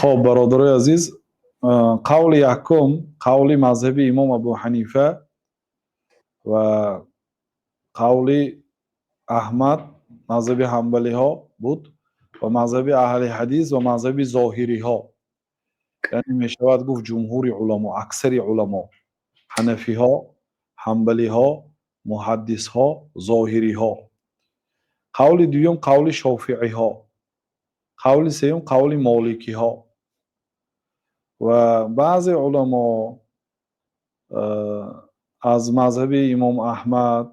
Хоб, бародарои азиз, қавли якум қавли мазҳаби имом Абу Ҳанифа ва қавли Аҳмад, мазҳаби ҳанбалиҳо буд ва мазҳаби аҳли ҳадис ва мазҳаби зоҳириҳо, яъне мешавад гуфт ҷумҳури уламо, аксари уламо, ҳанафиҳо, ҳанбалиҳо, муҳаддисҳо, зоҳириҳо. Қавли дуюм қавли шофииҳо, қавли сеюм қавли моликиҳо ва баъзе уламо аз мазҳаби имом Аҳмад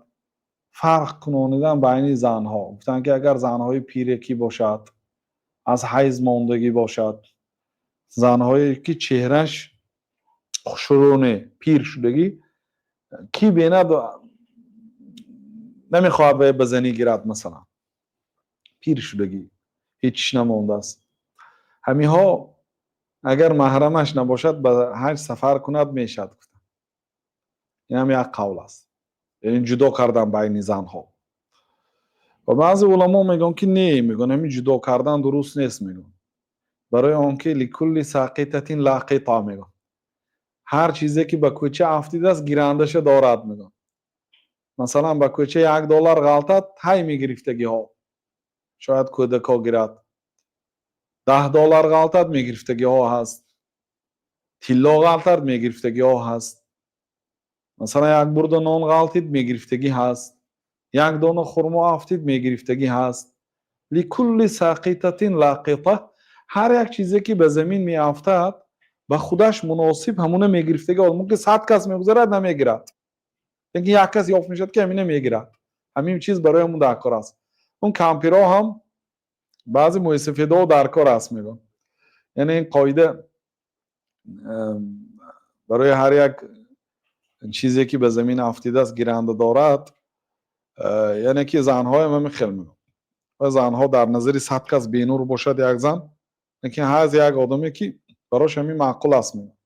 фарқ кунонидан байни занҳо. Гуфтанд, ки агар занҳои пиракӣ бошад, аз ҳайз мондагӣ бошад, занҳое ки чеҳраш хушрӯ, пир шудагӣ, ки бинад, намехоҳад ба занӣ гирад, масалан, пир шудагӣ, ҳеҷ намондааст, ҳамиҳо агар маҳрамаш набошад, ба ҳаҷ сафар кунад, мешавад, гуфтанд. Ин ҳам як қавл аст, яъне ҷудо кардан байни занҳо. Ва баъзе уламо мегӯянд, ки не, мегӯянд, ҳамин ҷудо кардан дуруст нест, мегӯянд, барои он ки لكل ساقطة لاقطة мегӯянд, ҳар чизе ки ба кӯча афтидааст, гирандаша дорад, мегӯянд. Масалан, ба кӯча 1 доллар ғалтад, ҳай мегирифтагиҳо, шояд кӯдако гирад. 10 доллар ғалтад, мегирифтагиҳо ҳаст. Тилло ғалтад, мегирифтагиҳо ҳаст. Масалан, як бурда нон ғалтид, мегирифтагӣ ҳаст. Як дона хурмо афтид, мегирифтагӣ ҳаст. لكل ساقطة لاقطة. Ҳар як чизе ки ба замин меафтад, ба худаш муносиб ҳамуна мегирифтагӣ. Мумкин 100 кас мегузарад, намегирад, лекин як кас ёфт мешавад, ки ҳамина мегирад. Ҳамин чиз барои ҳамун дар кор аст. Он кампирҳо ҳам, баъзе мӯйсафедҳо дар кор аст, мегӯям. Яъне ин қоида барои ҳар як чизе ки ба замин афтидааст, гиранда дорад. Яъне ки занҳоям ҳамин хел мегӯям. Ва занҳо дар назари 100 кас бенур бошад як зан, лекин ҳаст як одаме, ки барош ҳамин маъқул аст, мегӯям.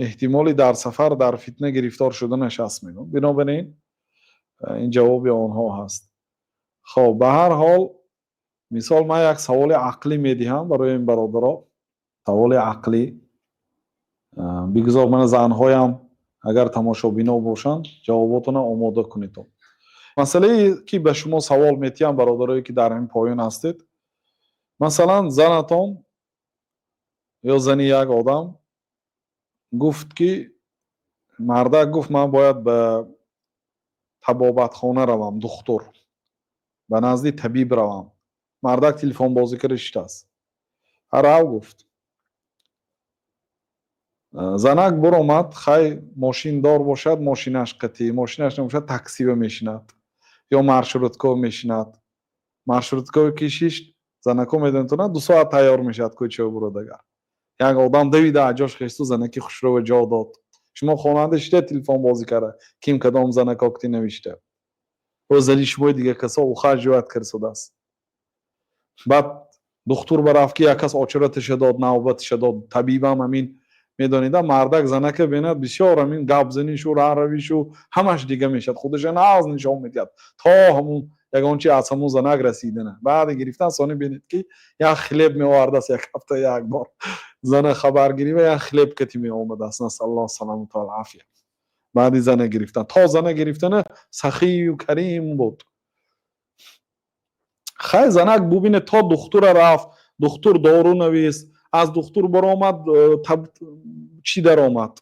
Эҳтимоли дар сафар дар фитна гирифтор шуданаш ҳаст, мегӯям. Бинобар ин ин ҷавоби онҳо ҳаст. Хоб, ба ҳар ҳол, мисол, ман як саволи ақлӣ медиҳам барои ин бародаро, саволи ақлӣ. Бигзор мана занҳоям агар тамошобино бошанд, ҷавоботона омода кунед. Масъалае ки ба шумо савол метиҳам, бародарое ки дар ҳамин поён ҳастед: масалан, занатон ё зани як одам гуфт, ки мардак гуфт: «Ман бояд ба табобатхона равам, духтур, ба назди табиб равам». Мардак телефонбозӣ карда шиштааст. «Рав», гуфт. Занак буромад. Хай, мошиндор бошад, мошинаш қатӣ, мошинаш набошад, таксива мешинад ё маршрутка мешинад. Маршрутка ки шишт, занако медонитонад, 2 соат тайёр мешавад кӯчао буродагар. Як одам давида аз ҷош хесту занаки хушрӯва ҷо дод. Шумо хонанда шида, телефон бозӣ карда, ким кадом занако кти навишта. О, зани шумои дига касо ухаживать кардааст. Баъд духтур барафт, ки як кас очередь аша дод, навбаташа дод. Табибам ҳамин медонида, мардак занака бинад, бисёр ҳамин гапзанишу, раҳравишу ҳамаш дига мешавад, худаша нағз нишон медиҳад, то ҳамун ягон чи аз ҳамун занак расидана. Баъди гирифтан сони бинед, ки як хлеб меовардааст, як ҳафта як бор зана хабаргирӣ ва як хлеб кати меомадааст. نسأل الله السلامة والعافية. Баъди зана гирифтан, то зана гирифтана сахию карим буд. Хай, занак бубинед, то духтура рафт, духтур дору навист, аз духтур баромад, чӣ даромад?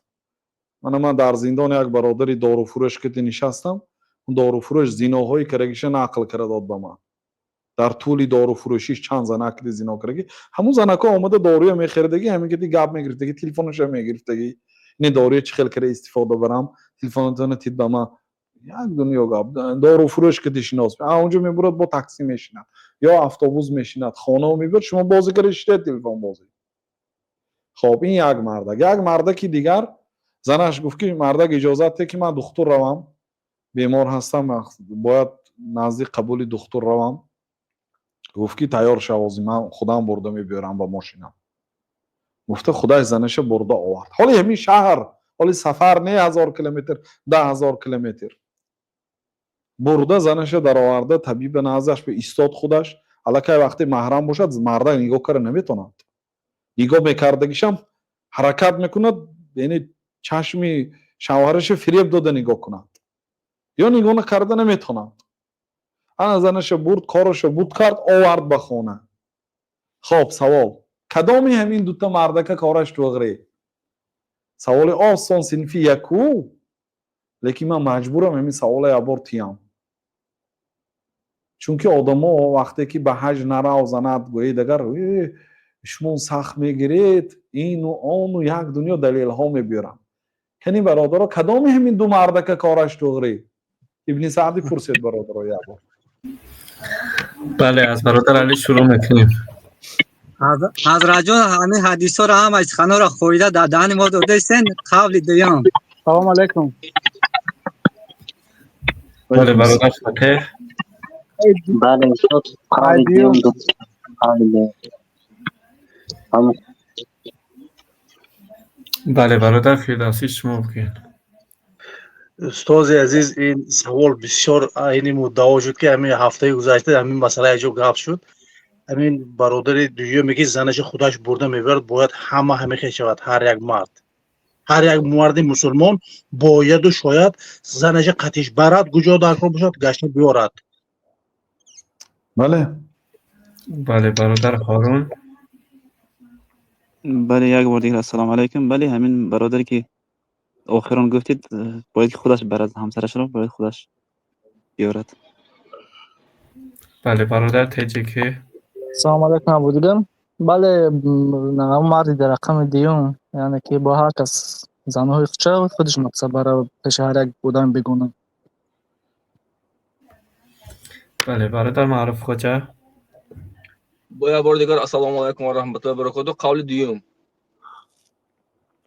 Мана, ман дар зиндон як бародари доруфурӯш кати нишастам. Доруфурӯш зиноҳои карагиша нақл кара дод ба ман. Дар тӯли доруфурӯшиш чанд занак кати зино карагӣ. Ҳамун занако омада, доруя мехаридагӣ, ҳамин кати гап мегирифтагӣ, телефонаша мегирифтагӣ: «Ини доруя чӣ хел кара истифода барам? Телефонатона тид ба ман». Як дунё гап. Доруфурӯш кати шинос. Онҷо мебурад, бо такси мешинад ё автобус мешинад, хонао мебурад. Шумо бозӣ кара шида, телефон бозӣ. Хоб, ин як мардак. Як мардаки дигар, занаш гуфт, ки мардак иҷозат те, ки ман духтур равам, бемор ҳастам, бояд назди қабули духтур равам. Гуфт, ки «Тайёр шав, ози ман худам бурда мебиёрам ба мошинам», гуфта, худаш занаша бурда овард. Ҳоли ҳамин шаҳр, ҳоли сафар не 1000 километр, 10 000 километр бурда, занаша дароварда, табиба наздаш истод худаш. Аллакай вақте маҳрам бошад, мардак нигоҳ карда наметавонад. Нигоҳ мекардагишам ҳаракат мекунад, яъне чашми шавҳараша фиреб дода нигоҳ кунад ё нигоҳ накарда наметавонад. Ана занаша бурд, кораша буд кард, овард ба хона. Хоб, савол: кадоми ҳамин дута мардака кораш туғрӣ? Саволи осон, синфи яку, лекин ман маҷбурам ҳамин савола якбор тиям, чунки одамо вақте ки ба ҳаҷ нарав, занад гӯед, агар шумо сахт мегиред, ину ону як дунё далелҳо мебиёрам. Кани, бародаро, кадоми ҳамин ду мардака кораш туғрӣ? Ибни Саъдӣ пурсед, бародаро, якбор. Бале, аз бародар Али шурӯъ мекунем. Ҳазратҷон, ҳамин ҳадисҳоро, ҳама суханҳоро хоида дар даҳани мо додаистен. Қавли дуюм. Салому алайкум. Бале, бародар Фатеҳ. Бале, устод, қавли дуюм, қавли дуюм. Бале, бародар Фирдавсӣ, шумо бигӯед. Устози азиз, ин савол бисёр айни муддао шуд, ки ҳамин ҳафтаи гузашта ҳамин масъала якҷо гап шуд. Ҳамин бародари дуюме, ки занаша худаш бурда мебарад, бояд ҳама ҳамихел шавад. Ҳар як мард, ҳар як марди мусулмон бояду шояд занаша қатиш барад, куҷо дар кор бошад, гашта биёрад. Бале. Бале, бародар Ҳорун. Бале, як бор дигар ассалому алайкум. Бале, ҳамин бародаре ки охирон гуфтед, бояд ки худаш барад ҳамсарашро, бояд худаш биёрад. Бале, бародар Теҷикӣ. Салому алайкум, Абудилам. Бале, ҳамон марди дар рақами дуюм, яъне ки бо ҳар кас занҳои худша худаш мақсад бара пеши ҳар як одами бегона. Бале, бародар Маъруф Хоҷа. Бо як бори дигар ассалому алайкум ва раҳматуллоҳи ва баракотуҳ. Қавли дуюм.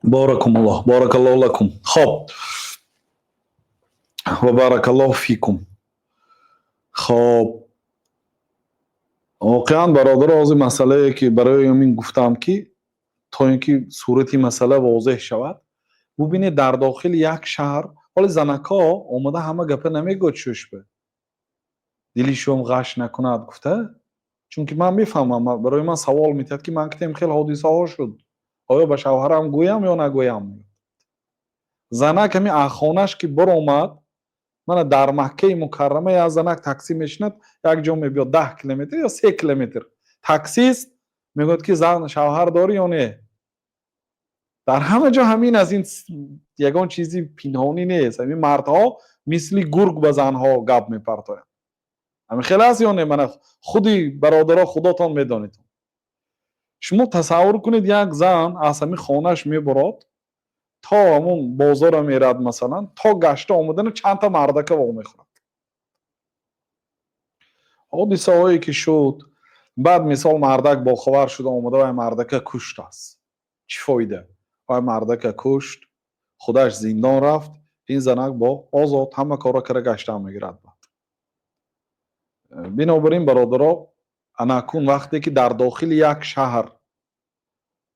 Баракумуллоҳ, баракаллоҳу лакум. Хоб, ва баракаллоҳу фикум. Хоб, воқеан, бародаро, ҳозир масъалае ки барои ҳамин гуфтам, ки то ин ки сурати масъала возеҳ шавад. Бубинед, дар дохили як шаҳр ҳоли занакҳо омада ҳама гапа намегӯяд, шӯшба дили шум ғаш накунад гуфта. Чунки ман мефаҳмам, барои ман савол метиҳад, ки ман китем хел ҳодисаҳо шуд, оё ба шавҳарам гӯям ё нагӯям? Занак ҳами ахонаш ки баромад, мана дар Маккаи Мукаррама як занак таксӣ мешинад, як ҷо мебиёд, 10 километр ё 3 километр, таксист мегӯяд, ки зан шавҳар дорӣ ё не? Дар ҳама ҷо ҳамин аст, ин ягон чизи пинҳонӣ нест. Ҳамин мардҳо мисли гург ба занҳо гап мепартоянд. Ҳамин хел аст ё не? Мана худи бародаро, худотон медонед. Шумо тасаввур кунед, як зан аз ҳамин хонаш мебурод, то ҳамон бозора мерад, масалан, то гашта омадана чандта мардака вомехӯрад. Ҳодисаҳое ки шуд, баъд мисол мардак бохабар шуда омада, вай мардака куштааст. Чӣ фоида? Вай мардака кушт, худаш зиндон рафт, ин занак бо озод ҳама корро кара гаштан мегирад. Баъд бинобар ин, бародаро, анакун вақте ки дар дохили як шаҳр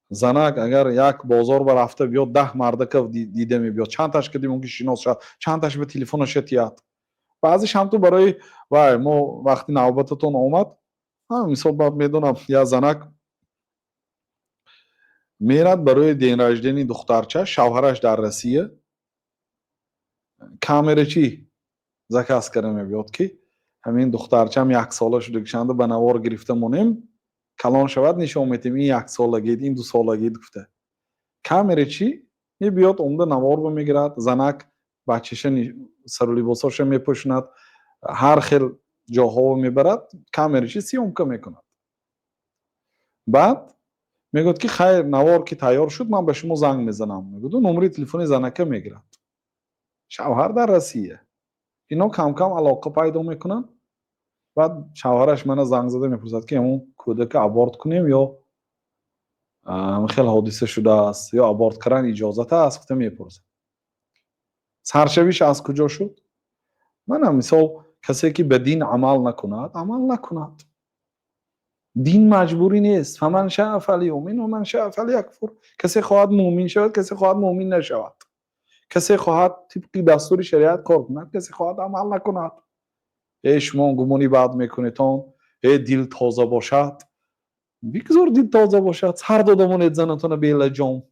занак агар як бозор ба рафта биёд, 10 мардака дида мебиёд, чандташ кади мумкин шинос шавад, чандташ ба телефонаша тиёд, баъзеш ҳам ту барои вай мо вақти навбататон омад. Мисол, баъд медонам, як занак мерад барои день рождения духтарча, шавҳараш дар Россия, камерачи заказ карда мебиёд, ки ҳамин духтарчам яксола шудагишанда ба навор гирифта монем, калон шавад, нишон метем, ин яксолагид, ин дусолагид гуфта. Камерачи мебиёд, омда наворба мегирад, занак бачаша сару либосоша мепӯшонад, ҳар хел ҷоҳо мебарад, камерачи съёмка мекунад. Баъд мегӯяд, ки хайр, навор ки тайёр шуд, ман ба шумо занг мезанам, мегӯяду номери телефони занака мегирад. Шавҳар дар Россия. Ино камкам алоқа пайдо мекунанд. Баъд шавҳараш мана занг зада мепурсад, ки ҳамон кӯдака аборт кунем ё хел ҳодиса шудааст, ё аборт кардан иҷозат аст, гуфта мепурсад. Саршавиш аз куҷо шуд? Мана мисол, касе ки ба дин амал накунад, амал накунад. Дин маҷбурӣ нест. فمن شاء فليؤمن ومن شاء فليكفر. Касе хоҳад, муъмин шавад, касе хоҳад, муъмин нашавад. Касе хоҳад, тибқи дастури шариат кор кунад, касе хоҳад, амал накунад. Э, шумо гумони бад мекунедон. Э, дил тоза бошад, бигзор дил тоза бошад, сар дода монед занатона белаҷом.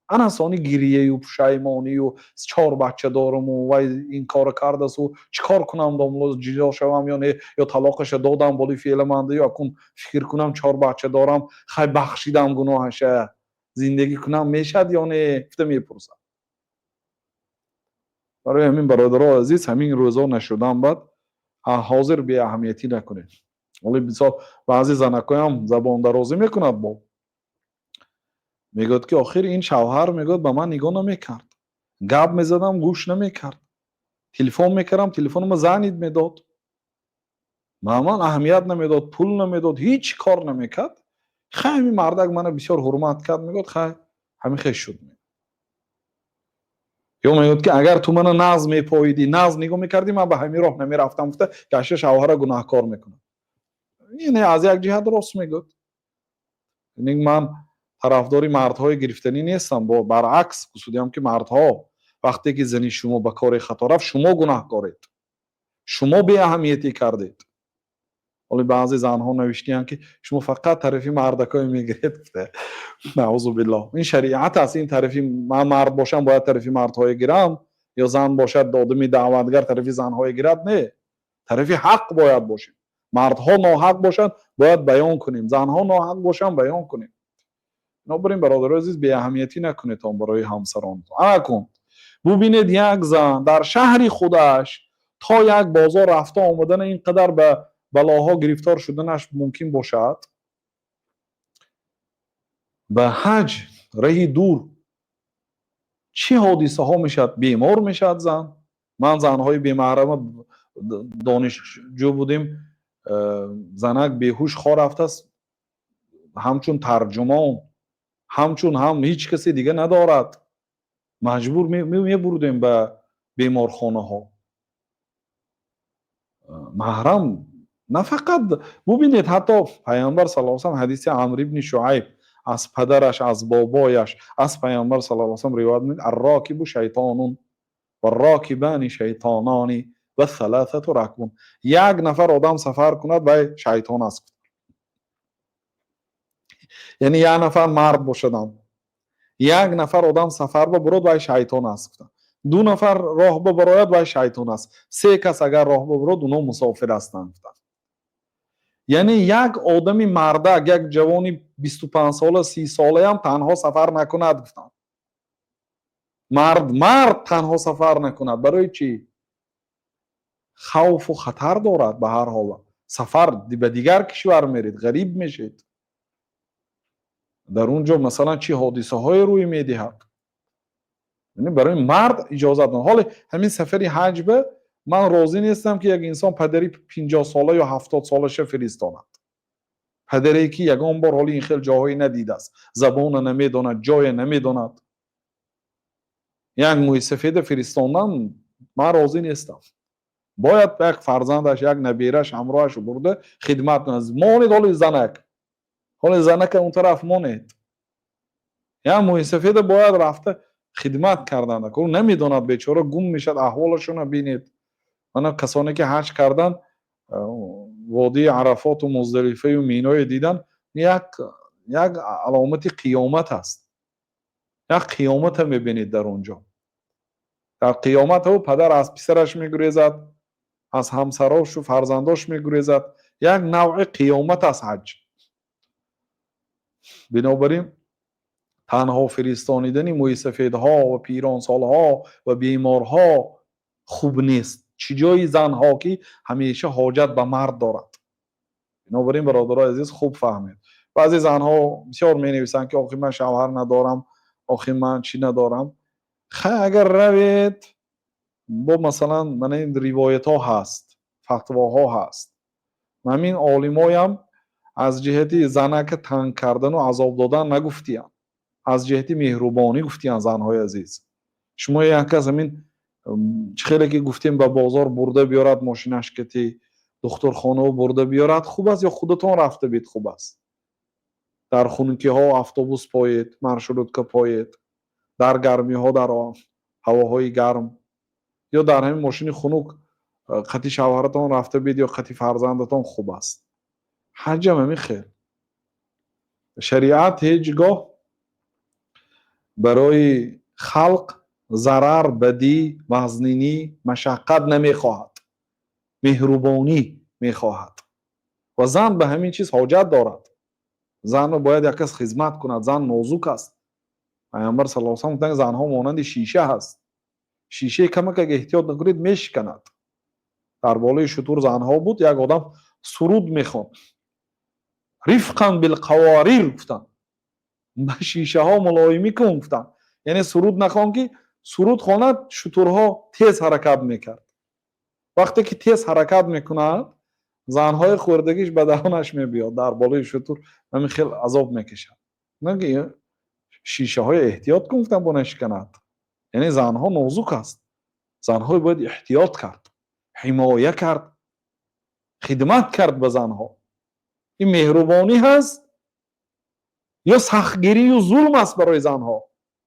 Ана сони гирияю пушаймонию чор бача доруму вай ин кора кардасу, чӣ кор кунам, домло, ҷудо шавам ё не, ё талоқаша додам боли феъламанда, ё акун фикр кунам, чор бача дорам, хай, бахшидам гуноҳаша, зиндагӣ кунам мешад ё не, гуфта мепурсад. Барои ҳамин, бародаро азиз, ҳамин рӯзо нашудан баъд ҳозир беаҳамиятӣ накунед. Оли мисол, баъзе занакоям забондарозӣ мекунад, бо мегӯяд, ки охир ин шавҳар, мегӯяд, ба ман нигоҳ намекард, гап мезадам, гӯш намекард, телефон мекардам, телефонома занят медод, ба ман аҳамият намедод, пул намедод, ҳеҷ кор намекард. Хай, ҳамин мардак мана бисёр ҳурмат кард, мегӯяд, хай, ҳамин хел шуд. Ё мегӯяд, ки агар ту мана нағз мепоидӣ, нағз нигоҳ мекардӣ, ман ба ҳамин роҳ намерафтам, гуфта, гашта шавҳара гунаҳкор мекунад. Ин аз як ҷиҳат рост мегӯяд. Ман тарафдори мардҳои гирифтанӣ нестам, бо баръакс гусудиам, ки мардҳо, вақте ки зани шумо ба кори хато рафт, шумо гунаҳкоред, шумо беаҳамиятӣ кардед. Ҳоли баъзе занҳо навиштиянд, ки шумо фақат тарафи мардакое мегиред. Наузу биллоҳ, ин шариат аст. Ин тарафи ман мард бошам, бояд тарафи мардҳое гирам, ё зан бошад, одами даъватгар тарафи занҳое гирад? Не, тарафи ҳақ бояд бошем. Мардҳо ноҳақ бошанд, бояд баён кунем, занҳо ноҳақ бошанд, баён кунем. Бинобар ин, бародарои азиз, беаҳамиятӣ накунедон барои ҳамсаронтон. Акун бубинед, як зан дар шаҳри худаш то як бозор рафта омадана ин қадар ба балоҳо гирифтор шуданаш мумкин бошад, ба ҳаҷ раҳи дур чӣ ҳодисаҳо мешавад? Бемор мешавад зан. Ман занҳои бемаҳрама, донишҷӯ будем, занак беҳуш хо рафтааст, ҳамчун тарҷумон, ҳамчун ҳам ҳеҷ касе дига надорад, маҷбур мебурдем ба беморхонаҳо. Маҳрам нафақат, бубинед, ҳатто Пайғамбар сал салам, ҳадиси Амр ибни Шуайб аз падараш, аз бобояш, аз Пайғамбар сал салам ривоят мекунад: الراكب شيطان والراكبان شيطانان والثلاثة ركب. Як нафар одам сафар кунад, вай шайтон аст. Яъне як нафар мард бошадам, як нафар одам сафар ба бурод, вай шайтон аст. Ду нафар роҳ бабарояд, вай шайтон аст. Се кас агар роҳ бабурод, уно мусофир ҳастанд. Яъне як одами мардак, як ҷавони 25-сола, 30-солаам танҳо сафар накунад, гуфтанд. Мард, мард танҳо сафар накунад. Барои чӣ? Хавфу хатар дорад. Ба ҳар ҳол, сафар ба дигар кишвар меред, ғариб мешед, дар он ҷо, масалан, чӣ ҳодисаҳое рӯй медиҳад. Барои мард иҷозат. Ҳоле ҳамин сафари ҳаҷба ман розӣ нестам, ки як инсон падари 50-сола ё 70-солаша фиристонад, падаре ки ягон бор ҳоли ин хел ҷоҳое надидааст, забона намедонад, ҷое намедонад. Як мӯйсафеда фиристондан ман розӣ нестам. Бояд як фарзандаш, як набераш ҳамроҳаш бурда хидмат кунад. Монед ҳоли занак, ҳоли занака он тараф монед, як мӯйсафеда бояд рафта хидмат кардан. Ӯ намедонад, бечора гум мешавад. Аҳволашонро бинед. Мана касоне ки ҳаҷ кардан, водии Арафоту Муздалифаю Миное дидан, як аломати қиёмат аст. Як қиёмата мебинед дар он ҷо. Дар қиёмат ӯ падар аз писараш мегурезад, аз ҳамсарошу фарзандош мегурезад. Як навъи қиёмат аст ҳаҷ. Бинобар ин, танҳо фиристонидани мӯйсафедҳо ва пиронсолҳо ва беморҳо хуб нест, чӣ ҷои занҳо, ки ҳамеша ҳоҷат ба мард дорад. Бинобар ин, бародарои азиз, хуб фаҳмед. Баъзе занҳо бисёр менависанд, ки охи, ман шавҳар надорам, охи, ман чӣ надорам. Хай, агар равед, бо масалан, мана ин ривоятҳо ҳаст, фатвоҳо ҳаст. Ҳамин олимоям аз ҷиҳати занака танг кардану азоб додан нагуфтиянд, аз ҷиҳати меҳрубонӣ гуфтиянд. Занҳои азиз, шумо як кас ҳамин чӣ хеле ки гуфтем, ба бозор бурда биёрад, мошинаш кати духтурхонао бурда биёрад, хуб аст ё худатон рафта бид, хуб аст? Дар хунукиҳо автобус поед, маршрутка поед, дар гармиҳо, дар ҳавоҳои гарм ё дар ҳамин мошини хунук қати шавҳаратон рафта бид ё қати фарзандатон хуб аст. Ҳаҷам ҳамин хел. Шариат ҳеҷ гоҳ барои халқ зарар, бадӣ, вазнинӣ, машаққат намехоҳад, меҳрубонӣ мехоҳад. Ва зан ба ҳамин чиз ҳоҷат дорад. Занро бояд як кас хизмат кунад. Зан нозук аст. Пайғамбар саллаллоҳу алайҳи васаллам гуфтанд, занҳо монанди шиша ҳаст. Шишаи камак агар эҳтиёт накунед, мешиканад. Дар болои шутур занҳо буд, як одам суруд мехонд. Рифқан билқаворир гуфтанд, ба шишаҳо мулоимӣ кун гуфтанд. Яъне суруд нахон, ки суруд хонад, шутурҳо тез ҳаракат мекард. Вақте ки тез ҳаракат мекунад, занҳои хӯрдагиш ба даҳонаш мебиёд, дар болои шутур ҳамин хел азоб мекашад. Шишаҳои эҳтиёт кун гуфтанд, бо нашиканад. Яъне занҳо нозук аст, занҳои бояд эҳтиёт кард, ҳимоя кард, хидмат кард ба занҳо. Ин меҳрубонӣ ҳаст ё сахтгирию зулм аст барои занҳо?